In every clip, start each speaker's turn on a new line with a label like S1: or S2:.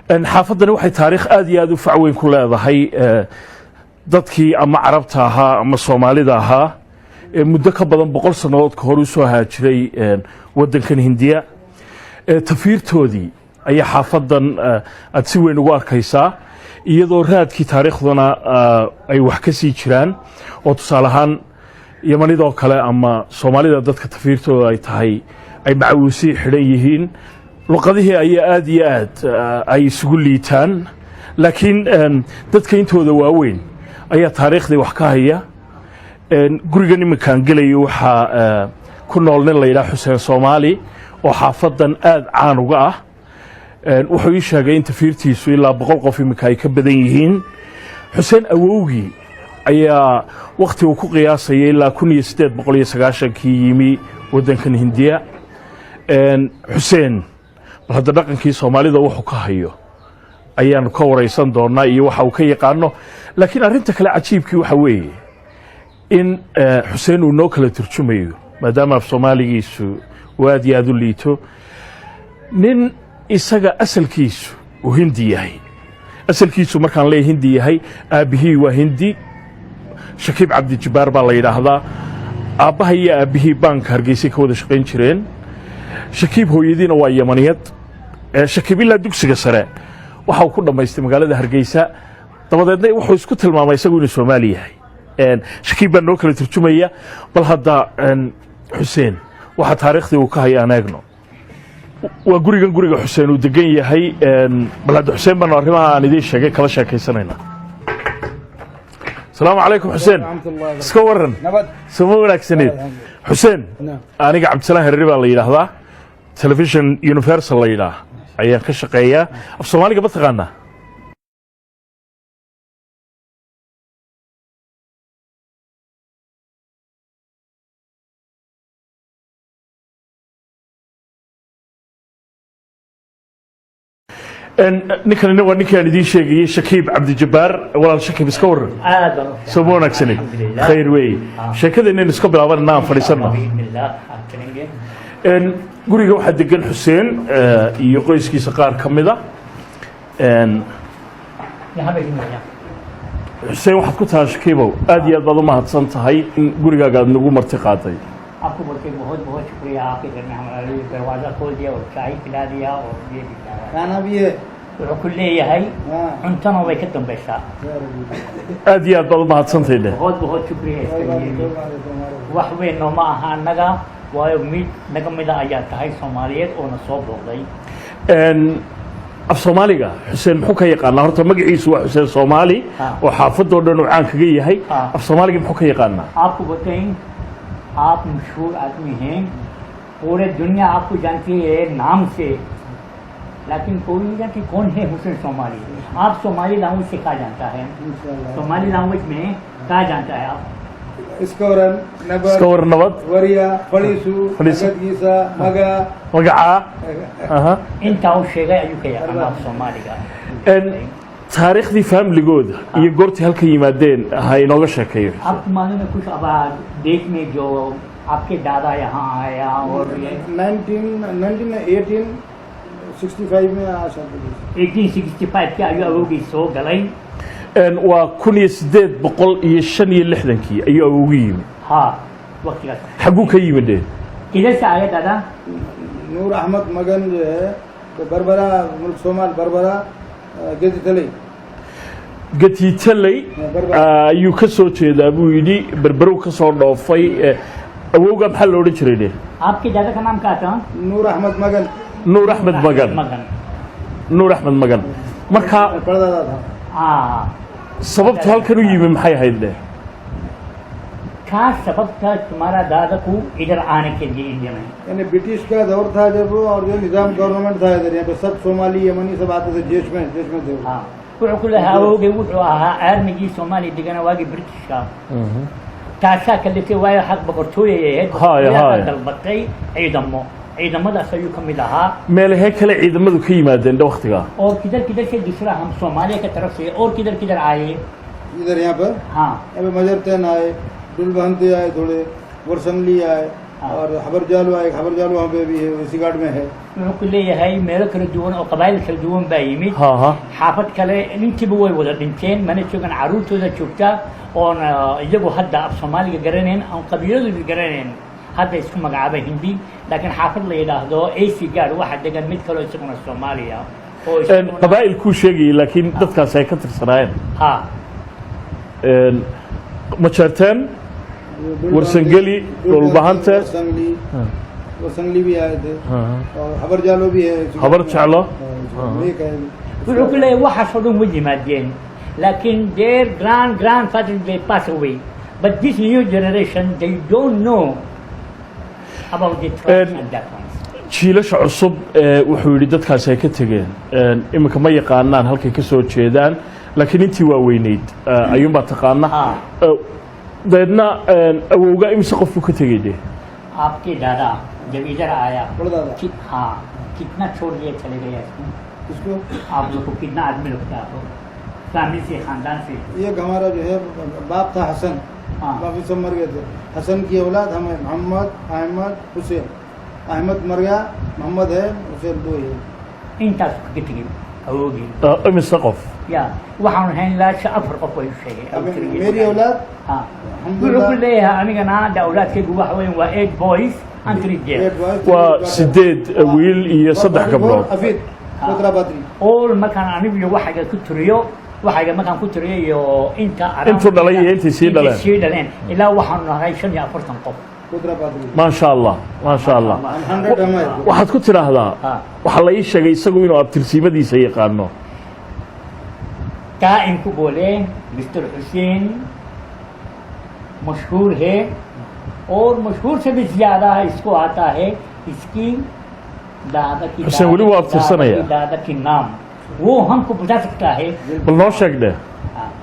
S1: Xaafaddani waxay taariikh aad iyo aad u fac weyn ku leedahay dadkii ama Carabta ahaa ama Soomaalida ahaa ee muddo ka badan 100 sannadood ka hor u soo haajiray waddankan Hindiya. Tafiirtoodii ayaa xaafaddan aad si weyn ugu arkaysaa, iyadoo raadkii taariikhduna ay wax ka sii jiraan, oo tusaale ahaan Yamanidoo kale ama Soomaalida dadka tafiirtooda ay tahay ay macawiisi xidhan yihiin. Luqadihii ayaa aad iyo aad ay isugu liitaan, laakiin dadka intooda waaweyn ayaa taariikhdii wax ka haya. Gurigan iminkaan gelayo waxaa ku nool nin la yidhaha Xuseen Soomaali oo xaafaddan aad caan uga ah. Wuxuu ii sheegay in tafiirtiisu ilaa 100 qof iminka ay ka badan yihiin. Xuseen awowgii ayaa wakhti uu ku qiyaasayay ilaa 1890-kii yimi waddankan Hindiya. Xuseen bal hadda dhaqankii Soomaalida wuxuu ka hayo ayaanu ka waraysan doonaa iyo waxa uu ka yaqaano. Laakiin arrinta kale cajiibkii waxa weeye in Xuseen uu noo kala turjumayo, maadaama af Soomaaligiisu uu aad iyo aad u liito, nin isaga asalkiisu uu Hindi yahay. Asalkiisu markaan leeya Hindi yahay, aabbihii waa Hindi, Shakiib Cabdijibaar baa la yidhaahdaa. Aabbaha iyo aabbihii baanka Hargeysay ka wada shaqayn jireen. Shakiib hooyadiina waa Yamaniyad. Shakiib ilaa dugsiga sare waxa uu ku dhammaystay magaalada Hargeysa, dabadeedna wuxuu isku tilmaamay isagu inuu Soomaali yahay. Shakiib baa noo kala turjumaya. Bal hadda Xuseen waxaa taariikhdii uu ka haya aan eegno. Waa gurigan guriga Xuseen uu degan yahay. Bal hadda Xuseen baanu arrimaha aan idiin sheegay kala sheekaysanayna. Asalaamu calaykum Xuseen, iska waran? Soma wanaagsaneed Xuseen? Aniga Cabdisalaan Hereri baa la yidhaahdaa, Television Universal la yidhaah ayaan ka shaqeeyaa. Af Soomaaliga ma taqaanaa? Ninkanina waa ninkii aan idiin sheegayey, Shakiib Cabdijabaar. Walaal Shakiib, iska waran?
S2: Aad baan u fiican.
S1: Soo ma wanaagsaneed?
S2: Alxamdulilah.
S1: Khayr weeye. Sheekadeenaynu iska bilaabanana, aan fadhiisanno.
S2: Bismillah, आप चलेंगे.
S1: Guriga waxaa degan Xuseen iyo qoyskiisa qaar ka mida.
S2: यहाँ बैठेंगे यहाँ.
S1: Xuseen, waxaad ku tahay Shakiibow, aad iyo aad baad u mahadsan tahay in gurigaaga aad nagu marti qaaday.
S2: आपको बोलते हैं बहुत बहुत शुक्रिया, आपके घर में हमारा लिए दरवाजा खोल दिया और चाय पिला दिया और ये भी पिलाया.
S3: खाना भी है.
S2: Wuxuu ku leeyahay cuntana way ka dambaysaa.
S1: Aad iyo aad baad u mahadsantahay dheh.
S2: बहुत बहुत शुक्रिया इसके लिए. Wax weyn nooma aha annaga, waayo mid naga mida ayaa tahay Soomaaliyeed oo na soo booqday.
S1: Af Soomaaliga Xuseen muxuu ka yaqaanaa? Horta magaciisu waa Xuseen Soomaali oo xaafadoo dhan uu caan kaga yahay. Af Soomaaliga muxuu ka yaqaanaa?
S2: आपको बोलते हैं आप मशहूर आदमी हैं, पूरे दुनिया आपको जानती है नाम से, लेकिन कोई नहीं जानती कौन है हुसैन सोमाली। आप सोमाली लैंग्वेज से क्या जानता है? सोमाली लैंग्वेज में क्या जानता है आप?
S3: Iska waran, nabad.
S1: Iska waran, nabad.
S3: Warya, fadhiiso.
S1: Fadhiiso.
S3: Nabadgiisa, magaca.
S1: Magacaa, aha.
S2: Intaa uu sheegay ayuu ka yaqaanaa af Soomaaliga.
S1: Taariikhdii faamiligooda iyo goortii halkan yimaadeen ha inooga sheekeeyo.
S2: आपको मालूम है कुछ अब देश में जो आपके दादा यहाँ आया और ये
S3: 1865 में आया शादी.
S2: 1865 kii ayuu awowgii soo galay.
S1: Waa 1865-kii ayuu awowgu yimi.
S2: हाँ, waqtigaas.
S1: Xagguu ka yimid dheh?
S2: किधर से आया दादा?
S3: नूर अहमद मगन जो है तो बरबरा, मुल्क सोमाल, बरबरा, गेजीतलई.
S1: Gatiitaley ayuu ka soo jeedaa buu yidhi, Berberow ka soo dhoofay. Awowgaa maxaa la odhan jiray dheh?
S2: आपके दादा का नाम क्या था?
S3: नूर अहमद मगन.
S1: Nuur Axmed Magan.
S2: Magan.
S1: Nuur Axmed Magan marka.
S3: परदादा था.
S2: हाँ.
S1: Sababtu halkan u yimi maxay ahayd dheh?
S2: क्या सबब था तुम्हारा दादा को इधर आने के लिए इंडिया में?
S3: यानी ब्रिटिश का दौर था जब और जो निजाम गवर्नमेंट था इधर, यहाँ पे सब सोमाली, यमनी सब आते थे, जेश में थे वो।
S2: हाँ, wuxuu ku lahaa awowgay wuxuu ahaa armigii Soomaaliya degana waagii Britishka, taasaa kaliftay, waayo xaq boqortooyay ahayd.
S1: Haya,
S2: boqortooyadaa
S1: haya.
S2: dalbatay ciidamo, ciidamadaas ayuu ka mid ahaa.
S1: Meelahee kale ciidamadu ka yimaadeen dhe waktigaa?
S2: और किधर किधर से दूसरा हम सोमालिया की तरफ से और किधर किधर आए?
S3: इधर यहाँ पर?
S2: हाँ.
S3: यहाँ पे मजरतैन आए, डुलबहंते आए, थोड़े वरसंगली आए. और हबर जालो, एक हबर जालो वहाँ पे भी है, इसी गार्ड में है।
S2: Wuxuu ku leeyahay meelo kala duwan oo qabaa'il kala duwan baa yimid.
S1: Ha ha.
S2: Xaafad kale intiiba way wada dhinteen, mana joogan, carruurtooda joogta oon iyagu hadda af Soomaaliga garanayn, aan qabiiladooda garanayn, hadda isku magacaaba Hindi, laakiin xaafad la yidhaahdo AC Guard waxaa degan mid kaloo isaguna Soomaaliya oo isaguna
S1: Qabaa'il kuu sheegayay, laakiin dadkaasi ay ka tirsanaayeen.
S2: Ha.
S1: Majeerteen, Warsangeli, Dhulbahante.
S3: Warsangli, Warsangli भी आए थे और हबर जालो भी है इसी
S1: Habar
S3: guard में।
S1: Jeclo.
S3: हाँ, एक है।
S2: Wuxuu ku leeyahay waxaasoo dhan way yimaadeen, laakiin their grandfather, they pass away, but this new generation, they don't know about the tribes and that ones.
S1: Jiilasha cusub ee wuxuu yidhi dadkaasi ay ka tegeen iminka ma yaqaanaan halkay ka soo jeedaan, laakiin intii waaweyneyd ayuunbaa taqaana. Dabeedna awowga imise qof buu ka tegey de?
S2: आपके दादा जब इधर आया
S3: बड़दादा।
S2: हाँ, कितना छोड़ दिया चले गया इसको?
S3: इसको?
S2: आप लोग को कितना आदमी लोग थे, आप फैमिली से, खानदान से?
S3: एक हमारा जो है बाप था हसन। बाकी सब मर गए थे। हसन की औलाद हमें मोहम्मद, अहमद, हुसैन। अहमद मर गया, मोहम्मद है, हुसैन, दो ही है।
S2: Intaas kaga tegey awowgii.
S1: Imise qof?
S2: Ya, waxaanu hayn ilaa afar qof ay u sheegay.
S3: अब मेरी औलाद
S2: Ha, wuxuu ku leeyahay anigana hadda awlaadkaygu waxa weyan waa eight boys and three girls.
S3: Eight boys.
S1: Waa sideed wiil iyo saddex gabdhood.
S3: अफीद पुत्रा पात्री।
S2: All markaan anigu iyo waxayga ku tiriyo, waxayga markaan ku tiriyo iyo inta
S1: Intuu dhalay iyo intay sii dhaleen.
S2: Sii dhaleen, ilaa waxaanu nahay 45 qof.
S3: पुत्रा पात्री।
S1: Maasha Allah, maasha Allah.
S3: 100 हमारे।
S1: Waxaad ku tidhaahdaa waxaa la ii sheegay isagu inuu abtirsiimadiisa yaqaano.
S2: क्या इनको बोले, मिस्टर हुसैन मशहूर है और मशहूर से भी ज्यादा इसको आता है इसकी दादा की
S1: हुसैन वली वो abtirsanaya.
S2: दादा की दादा की नाम वो हमको बता सकता है।
S1: Bal noo sheeg dheh.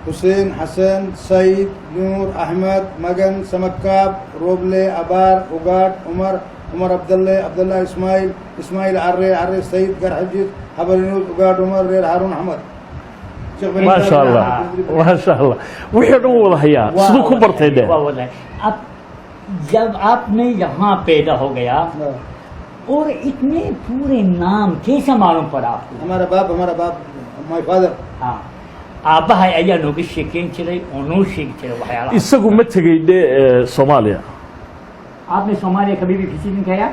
S3: Hussain, Hasan, Saeed, नूर, अहमद, मगन, समक्काब, रोबले, अबार, उगाट, उमर, उमर अब्दुल्ले, अब्दुल्ला इस्माइल, इस्माइल आर्रे, आर्रे सईद, गरहजीत, हबरनूर, उगाट, उमर, रेर, हारून, Ahmad.
S1: Maasha Allah, maasha Allah, wixii o dhan wuu wada hayaa. Siduu ku bartay dheh.
S2: वाह, वाह। अब जब आपने यहाँ पैदा हो गया और इतने पूरे नाम कैसे मालूम पड़ा आपको?
S3: हमारा बाप, my father.
S2: हाँ, aabbahay ayaa nooga sheekeyn jiray oo noo sheegi jiray waxyaalaha.
S1: Isagu ma tegey dhe Soomaaliya?
S2: आपने सोमालिया कभी भी किसी दिन गया?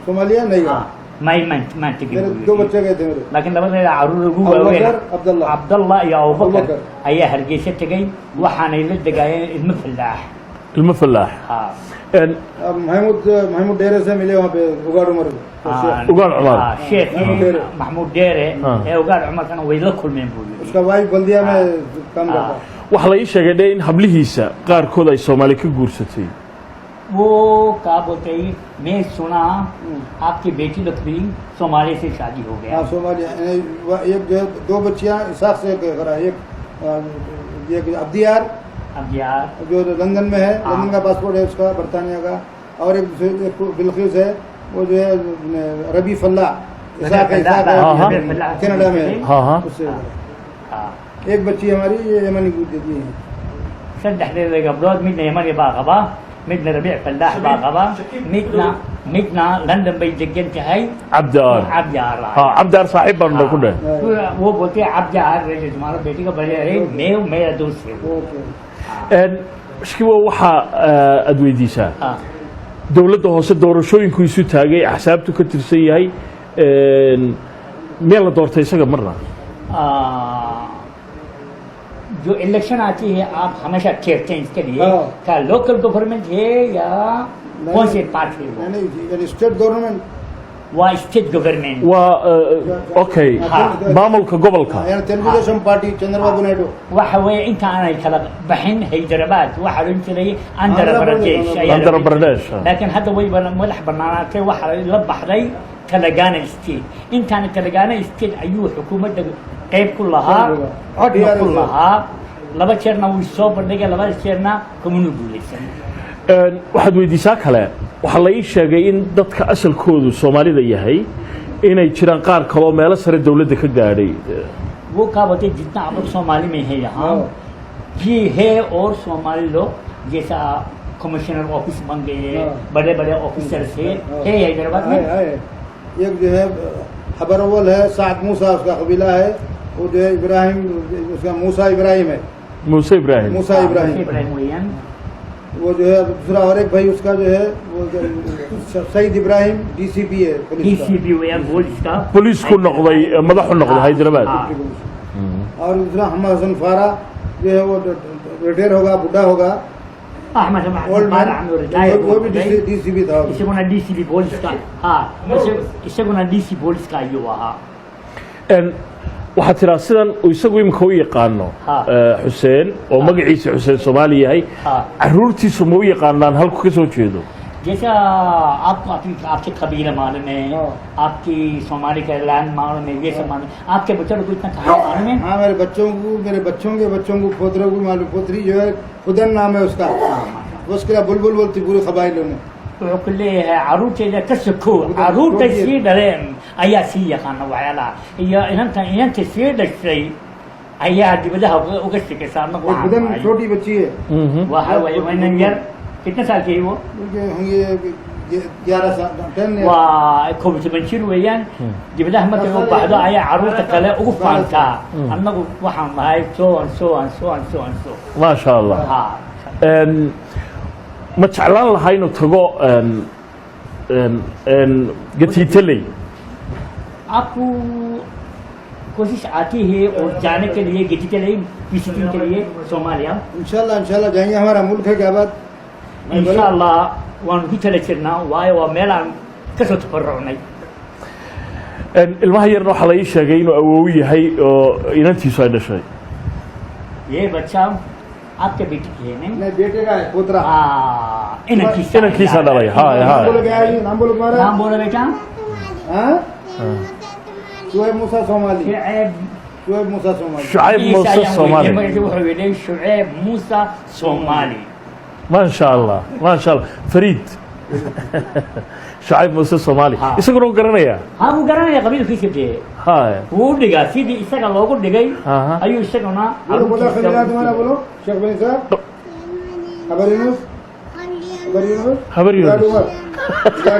S3: सोमालिया नहीं गया।
S2: हाँ, may maan maan tegin
S3: मेरे
S2: buu
S3: दो
S2: yidhi.
S3: बच्चे गए थे मेरे।
S2: Laakiin labadeeda caruur ugu waaweyn,
S3: Abubakar, Abdullah.
S2: Cabdallah iyo Abubakar
S3: Abubakar.
S2: Ayaa Hargeysa tegey, waxaanay la degaayeen ilmo Fallaax.
S1: Ilmo Fallaax.
S2: Ha.
S3: अब महमूद, महमूद डेरे से मिले वहाँ पे उगाड़ उमर को।
S1: Ugaar Cumar.
S2: Sheekh
S3: Maxamuud Dheere.
S2: Maxamuud Dheere ee Ugaar Cumarkana way la kulmeen buu yidhi.
S3: उसका वाइफ बल्दिया में काम करता।
S1: Waxaa la ii sheegay dhe in hablihiisa qaarkood ay Soomaali ka guursatay.
S2: वो क्या बोलते हैं, मैं सुना आपकी बेटी लोग भी सोमाली से शादी हो गया।
S3: हाँ, सोमालिया, यानी एक जो है दो बच्चियाँ इसाक से करा, एक एक अब्दियार
S2: अब यार
S3: जो लंदन में है। लंदन का पासपोर्ट है उसका, बरतानिया का, और एक दूसरे एक बिलखीस है, वो जो है रबी फल्ला, इसाक है, इसाक है।
S1: हाँ।
S3: कनाडा में है।
S1: हाँ हाँ
S3: उससे करा। एक बच्ची हमारी ये यमनी को देती है।
S2: Saddexdeeda gabdhood midna Yamani baa qaba, midna Rabiic Fallaax baa qaba, midna London bay degan tahay.
S1: Cabdiaar.
S2: Cabdi Aar.
S1: Ha, Cabdiaar saaxiib baanu ku dheh.
S2: वो बोलते हैं cabdi Aar जो तुम्हारा बेटी का बड़े, अरे मैं मेरा दोस्त है वो।
S3: Okay.
S1: Shkiwa, waxaa aad weydiisaa dowladda hoose doorashooyinku isu taagay, axsaabtu ka tirsan yahay, meel la doortay isaga marna?
S2: जो इलेक्शन आती है, आप हमेशा ठहरते हैं इसके लिए क्या लोकल गवर्नमेंट है या
S3: नहीं।
S2: कौन से पार्टी है वो?
S3: नहीं, नहीं, स्टेट गवर्नमेंट।
S2: वह state government.
S1: Waa okay, maamulka gobolka.
S3: यानी Telugu party, Chandrababu Naidu.
S2: Waxa weeye inta aanay kala baxin Hyderabad waxaa la odhan jiray Andhra
S3: Andhra
S2: Pradesh
S3: Pradesh.
S2: Ayaa la
S1: Andhra
S2: odhan jiray.
S1: Pradesh, ah.
S2: Laakiin hadda way madax banaanaatay, waxaa la baxday Telangana State. Intaana Telangana State ayuu xukuumadda qayb ku lahaa, codna ku lahaa. Laba jeerna wuu soo bandhigay, labada jeerna kumanu guulaysan.
S1: Waxaad weydiisaa kale, waxaa la ii sheegay in dadka asalkoodu Soomaalida yahay inay jiraan qaar kaloo meelo sare dowladda ka gaadhay.
S2: वो क्या बोलते हैं, जितना आप लोग सोमाली में है यहाँ ये है और सोमाली लोग जैसा Commissioner office बन गए।
S3: हाँ।
S2: बड़े बड़े ऑफिसर थे।
S3: हाँ।
S2: है हैदराबाद
S3: है
S2: में।
S3: है, एक जो है खबर अव्वल है, साद मूसा उसका कबीला है। वो जो है इब्राहिम, उसका मूसा इब्राहिम है।
S1: Muuse Ibraahim.
S3: मूसा
S2: हाँ,
S3: इब्राहिम।
S2: इब्राहिम weeyaan।
S3: वो जो है दूसरा और एक भाई उसका जो है, वो जो सईद इब्राहिम डीसीपी है पुलिस का।
S2: DCP weeyaan booliska।
S1: Booliisku noqday, madaxu noqday Hyderabad.
S2: हाँ।
S3: और दूसरा अहमद हसन फारा जो है, वो रिटायर होगा, बुढ़ा होगा।
S2: Axmed
S3: old man.
S2: Axmed retired।
S3: वो भी डीसीपी था।
S2: Isaguna DCP booliska, ha, isaguna DC booliska ayuu ahaa.
S1: Waxaad tiraa sidan uu isagu imika u yaqaano Xuseen oo magaciisa Xuseen Soomaali yahay, caruurtiisu ma u yaqaanaan halku ka soo jeedo?
S2: जैसा आपको अपनी आपके कबीला मालूम है, आपकी सोमाली का लैंड मालूम है, ये सब मालूम है, आपके बच्चों को इतना कहानी मालूम है?
S3: हाँ, मेरे बच्चों को, मेरे बच्चों के बच्चों को, पोतरों को मालूम। पोतरी जो है, खुदन नाम है उसका, वो उसके लिए बुलबुल बोलती पूरे कबाइलों में।
S2: Wuxuu ku leeyahay caruurtayda ka sokow, caruurtay sii dhaleen ayaa sii yaqaana waxyaalaha, iyo inanta inanta sii dhashay ayaa dibadaha uga shekaysa annagu
S3: वो
S2: waxaan
S3: खुदन
S2: nahay.
S3: छोटी बच्ची है।
S2: Waxa waaye waa inan yar. कितने साल की है वो?
S3: उनके होंगे 11 साल, 10।
S2: Waa 11 jir weeyaan. Dibadaha markay u baxdo ayaa caruurta kale ugu faantaa, annagu waxaan nahay so and so and so and so and so.
S1: Maasha Allah.
S2: Ha.
S1: Ma jeclaan lahaa inuu tago Gatiitaley?
S2: आपको कोशिश आती है और जाने के लिए गिजिटली विजिटिंग के लिए सोमालिया?
S3: इंशाल्लाह, इंशाल्लाह जाएंगे। हमारा मुल्क है, क्या बात।
S2: Insha Allah waanu ku tala jirnaa, waayo waa meel aan kasoo tabarucnay.
S1: Ilmaha yarna waxaa la ii sheegay inuu awoow yahay oo inantiisu ay dhashay.
S2: ये बच्चा आपके बेटे की है, नहीं?
S3: नहीं, बेटे का है, पोतरा।
S2: हाँ, inankiisa.
S1: Inankiisa dhalay, haay.
S3: नाम
S1: haay.
S3: बोलो, क्या है नाम? बोलो तुम्हारा।
S2: नाम बोलो बेटा।
S3: हाँ, शुएब मूसा Somali.
S2: Shucayb.
S3: Shuaib Musa Somali.
S1: Shucayb Muuse Soomaali.
S2: Magaciisa wuxuu yidhi Shucayb Muuse Soomaali.
S1: Maasha Allah, maasha Allah, fariid Shucayb Muuse Soomaali. Isaguna u garanayaa.
S2: Ha, wuu garanaya qabiilkiisa dee. Wuu u dhigaa sidii isaga loogu dhigay ayuu isaguna
S3: बोलो, बोलो।
S2: caruurtiisa
S3: कबीला
S2: u
S3: तुम्हारा
S2: dhigay.
S3: बोलो, शेख बनी साहब, खबर यूनुस, खबर Yunus.
S1: Habar Yunus.
S3: Umar,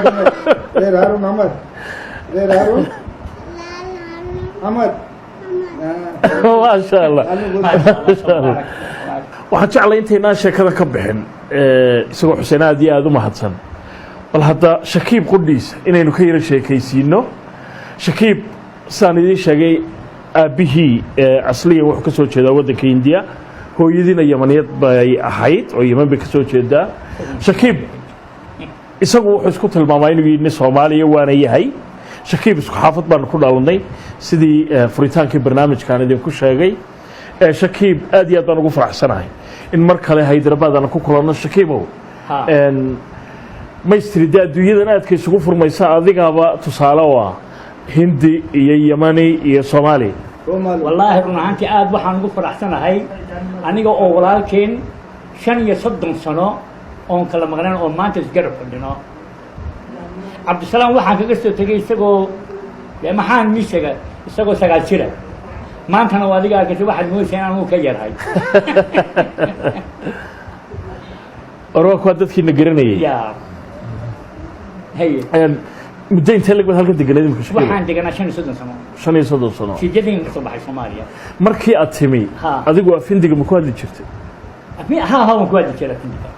S3: उमर, रेर हारून अहमद, रेर हारून अहमद, हाँ।
S1: Maasha Allah.
S2: Maasha Allah.
S1: Waxaan jeclay intaynaan sheekada ka bixin, isagoo Xuseen aad iyo aada u mahadsan, bal hadda Shakiib qudhiisa inaynu ka yaro sheekaysiino. Shakiib, sidaan idiin sheegay, aabbihii asliyan wuxuu ka soo jeedaa waddanka Hindiya, hooyadiina Yamaniyad bay ahayd oo Yeman bay ka soo jeedaa. Shakiib isagu wuxuu isku tilmaamaa inuu yidhi nin Soomaaliya waana yahay. Shakiib isku xaafad baanu ku dhalanay, sidii furitaankii barnaamijkaan idinku sheegay. Shakiib, aad iyo aad baan ugu faraxsanahay in mar kale Hyderabad aan ku kulanno. Shakiibow, maystri dee adduunyadan aadka isugu furmaysa, adigaaba tusaale oo ah Hindi iyo Yemani iyo Soomaali.
S3: Soomaali.
S2: Wallaahi run ahaantii aad waxaan ugu faraxsanahay aniga oo walaalkeen 35 sano oon kala maqnayn oo maanta isgarab fadhino. Cabdisalaam waxaan kaga soo tegey isagoo dee maxaan mii sheega, isagoo 9 jira. Maantana waa adiga arkaysa, waxaad moodaysaa in anugu ka yarhay.
S1: War waa kuwaa dadkiina garanayay.
S2: Ya haye.
S1: Muddo intee lag baad halkan deganeed imika, Shakiib?
S2: Waxaan deganaa 35 sano.
S1: 35 sano.
S2: Sideedin ka soo baxay Soomaaliya.
S1: Markii aad timi, adigu af Hindiga ma ku hadli jirtay?
S2: Ha ha, waan ku hadli jiray afindiga.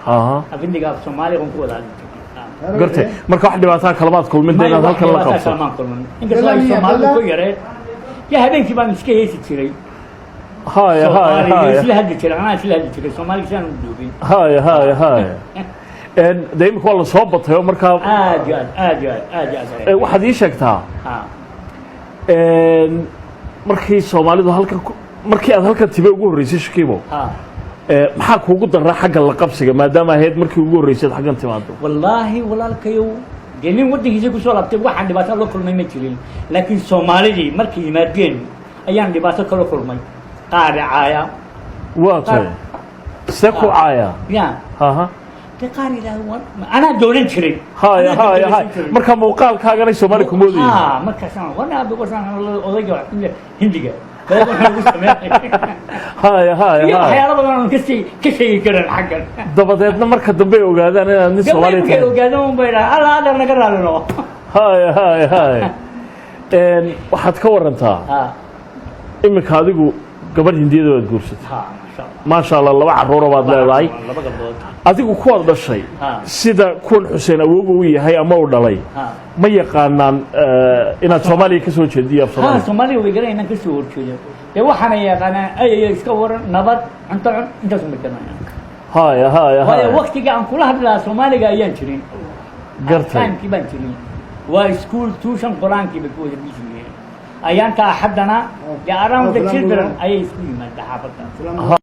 S2: Afindiga, af Soomaaliya waan ku wada hadli jiray.
S1: Gartay. Marka wax dhibaataa kalamaad kulmin dee inaad halkan la qabso?
S2: Kalamaan kulmin, inkastoo ay Soomaalidu ku yareen ya habeenkii baan iska heesi jiray.
S1: Haya haya.
S2: Soomaaliga
S1: Haya.
S2: isla hadli jiray, anaa isla hadli jiray Soomaaliga si aan u duubin.
S1: Haya haya haya. Dee imika waa la soo batay oo markaa
S2: Aad iyo aad, aad iyo aad, aad iyo aad.
S1: Waxaad ii sheegtaa, markii Soomaalidu halkan markii aad halkan timi ugu horreysay, Shakiibo, maxaa kuugu daraa xagga la qabsiga, maadaama ahayd markii ugu horreysay aad xaggan timaado?
S2: Wallaahi walaalkayow, dee nin waddankiisa kusoo laabtay waxaan dhibaato la kulmay ma jirin, laakiin Soomaalidii markay yimaadeen ayaan dhibaato kala kulmay, qaar caaya.
S1: Waa tahay, see ku caaya?
S2: Ya.
S1: Haha.
S2: Dee qaar yidhaahdo anaa doonan jiray.
S1: Haya.
S2: Anaa
S1: Haya haya.
S2: doonan jiray.
S1: Marka muuqaalkaaganay Soomaali ku moodayeen.
S2: Ha, markaasaan wana odayga wax ku leeyahay, Hindiga. Waxaa lagu sameynaya
S1: Haya, haya.
S2: Iyo
S1: Haya.
S2: Waxyaalo badan oon kasii ka sheegi karin xaggan.
S1: Dabadeedna marka dambe ay ogaadaan inaad nin
S2: gabadha
S1: Soomaali
S2: markay
S1: tahay.
S2: Ogaadaan un bay dhahaan, "Alla, adeer, naga raalino."
S1: Haya, waxaad ka warantaa iminka adigu gabadh Hindiyada waad guursatay.
S2: Ha, maasha Allah.
S1: Maasha Allah, laba carruura baad leedahay.
S2: Laba gabdhood.
S1: Adigu kuwaad dhashay, sida kuwan Xuseen awowga u yahay ama uu dhalay, ma yaqaanaan inaad Soomaaliya ka soo jeediyo af
S2: Ha.
S1: Soomaaliya?
S2: Soomaaliga way garanayaan inaan kasoo horjeedo. Dee waxaana yaqaanaan ayayo, iska waran, nabad, cunto cun, intaas uma garanayaan.
S1: Haya.
S2: Waayo, waktiga aan kula hadli lahaa Soomaaliga ayaan jirin. Timekii baan jirin. Waa school, tuition, Qur-aankii bay ku wada busy yihiin. Ayaanka Axaddana dee around the children ayay isku yimaada xaafadda.